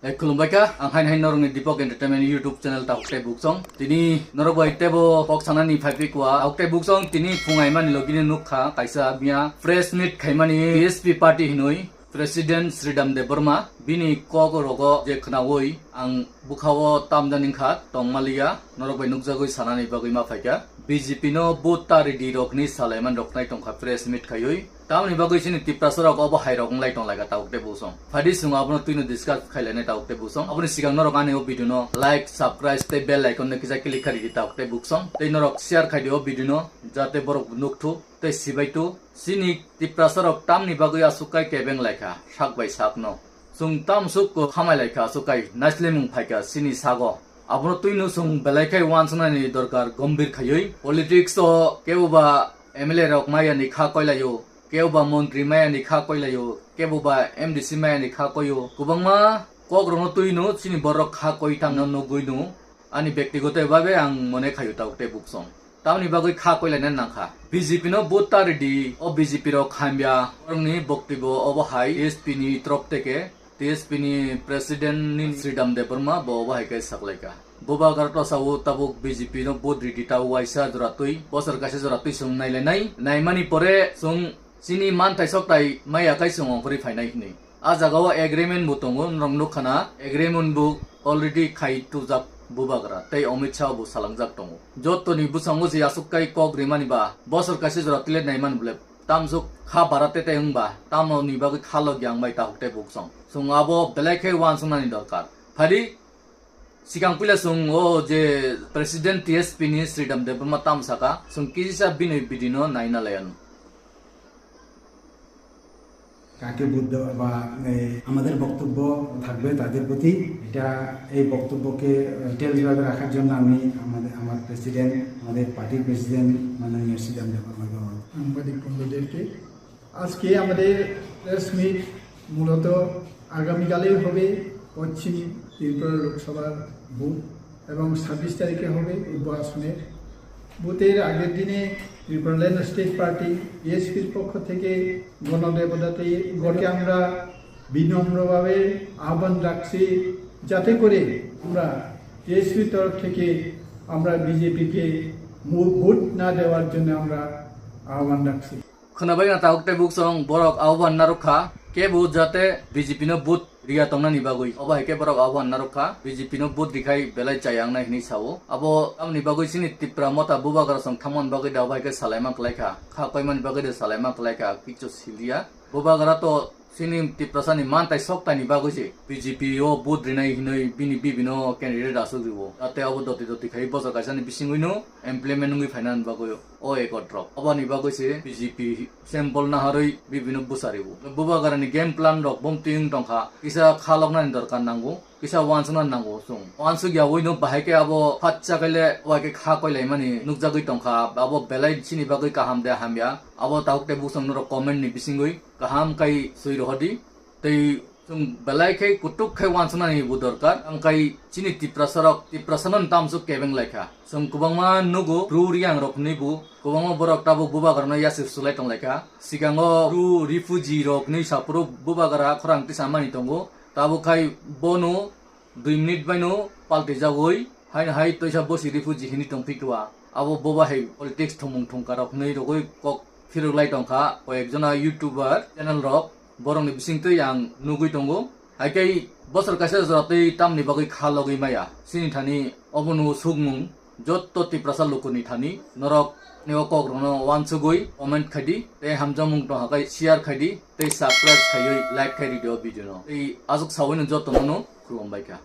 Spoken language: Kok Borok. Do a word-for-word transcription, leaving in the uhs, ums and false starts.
Hai khulumbai kha, ang hain hain norokni Deepak Entertainment YouTube channel Tabuk Tei Buksong. Tini norok bai tebo kok sanani phaiphikwa, Tabuk Tei Buksong tini phungai mani logini nukha kaisa miya press meet khaimani T S P party hinwi President Sridham Debbarma bini kok rogo je khnawi ang bukhao tamjani kha tongmaliya norok bai nukjagwi sanani bagwi ma phaikha. B J P no vote ta ridi rokni salaiman roknai tongkha press meet khaiwi. Tamoni bagwi chini Tiprasa rok obo hai rok wnglai tong laika Tabuk Tei Buksong. Phaidi chwng abono twino discuss khailainai Tabuk Tei Buksong. Aboni sigang norok ani o video no like, subscribe tei bell icon no kisa click khaidi Tabuk Tei Buksong. Tei norok share khaidi o video no jate borok nukthuk tei sibaitu. Chini Tiprasa rok tamni bagwi aswk kai kebeng laikha sak bai sak no. Chwng tamsuk ko khamai laikha aswk kai naislemung phaikha chini sago. Abono twino chwng belai khai wansuknani dorkar gombhir khaiwi. Politics o kebo ba M L A rok mayani kha koilaio, kebo ba montri mayani kha koilaio, kebo ba M D C mayani kha koio. Kwbangma kokrokno twino chini borok kha koi tangno nugwino ani bektigoto babe ang mone khaio Tabuk Tei Buksong. Tamoni bagwi kha koilaina nangkha. B J P no vote ta ridi, o B J P rok hamya, borokni boktibo obo hai T S P ni torop teke T S P ni president ni Sridham Debbarma bo obo hai khe saklaikha. Bubagra to sao tabuk B J P no vote ridi ta waisa jora twi, bosor kaisa jora twi chwng nailainai. Naimani pore chwng chini manthai soktai maya kai chwng ongkhorwi phainai hinwi. A jaga o agreement bo tongo, norok nukha na, agreement bo already khai tubujak Bubagra tei Amit Shah bo salangjak tongo. Jottoni bwskango je aswk kai kok rimani ba, bosor kaisa jora tile naimani bole, tamsuk kha bara tete wngba, tamoni bagwi kha logya wngbai Tabuk Tei Buksong. Chwng abo belai khe wansuknani dorkar. Phaidi, sikang puila chwng o je President T S P ni Sridham Debbarma tam saka, chwng kisa bini video no naina laianw. কাকে ভোট দেওয়া বা, এ, আমাদের বক্তব্য থাকবে তাদের প্রতি। এটা, এই বক্তব্যকে, এ, ডিটেলস ভাবে রাখার জন্য আমি আমাদের, আমার প্রেসিডেন্ট, আমাদের পার্টির প্রেসিডেন্ট মাননীয় শ্রীরাম দেববর্মাকে অনুরোধ। সাংবাদিক বন্ধুদেরকে, আজকে আমাদের প্রেস মিট মূলত আগামীকালেই হবে পশ্চিম ত্রিপুরা লোকসভার ভোট এবং ছাব্বিশ তারিখে হবে উপ আসনের। ভোটের আগের দিনে ত্রিপুরাল্যান্ড স্টেট পার্টি, টিএসপির পক্ষ থেকে গণদেবতাতে গণকে আমরা বিনম্রভাবে আহ্বান রাখছি, যাতে করে আমরা টিএসপির তরফ থেকে আমরা বিজেপিকে ভোট না দেওয়ার জন্য আমরা আহ্বান রাখছি। Khwnabai na Tabuk Tei Buksong borok ahwan narwkha, kebo jate B J P no vote riya tongnani bagwi. Obo hai khe borok ahwan narwkha, B J P no vote rikhai belai chaya wngnai hinwi sao. Abo aboni bagwi chini Tipra Motha Bubagra song thangmani bagwi da obo hai khe salaima kwlaikha, kha koimani bagwi da salaima kwlaikha, kichu siliya. Bubagra to chini Tiprasani mantai soktaini bagwi se B J P o vote rinai hinwi bini bibino candidate aswk riwo. Jate abo doti doti khai bosor kaisani bisingwino implement wngwi phainani bagwi o ekot rok. Aboni bagwi se B J P symbol naharwi bibino bwsariwo. Bubagrani game plan rok bomtwi wng tongkha. Kisa khaloknani dorkar nango. Kisa wansukna nango chwng. Wansuk yaui no bahai khe abo phatsa khaile wai khe kha koilaimani nukjagwi tongkha. Abo belai chini bagwi kaham de hamya. Abo Tabuk Tei Buksong norok comment ni bisingwi kaham khai swi rohordi. Tei chwng belai khe kutuk khai wansuknani bo dorkar. Ang khai chini Tiprasa rok, Tiprasa no tamsuk kebeng laikha. Chwng kwbangma nugo, Bru Reang rok hinwi bo kwbangma borok tabuk Bubagra no yasir sulai tong laikha. Sikango Bru refugee rok hinwi saphuru Bubagra khorang tisa mani tongo. Tabuk khai bono dui minute baino paltijagwi haino hai toisa bosi refugee hinwi tongphikha. Abo boba hai politics thumung thungkarok hinwi rogwi kok phirwklai tongkha koyekjona YouTuber channel rok, borokni bisingtwi ang nugwi tongo. Hai khe bosor kaisa joratwi tamni bagwi kha logwi maya chini thani obono sukmung. Jotto Tiprasa lukuni thani norok ni o kok rokno wansugwi comment khaidi tei hamjakmung tongkha khai share khaidi tei subscribe khaiwi like khai ridi o video no. Tei aswk sawino jotto no khulumbai kha.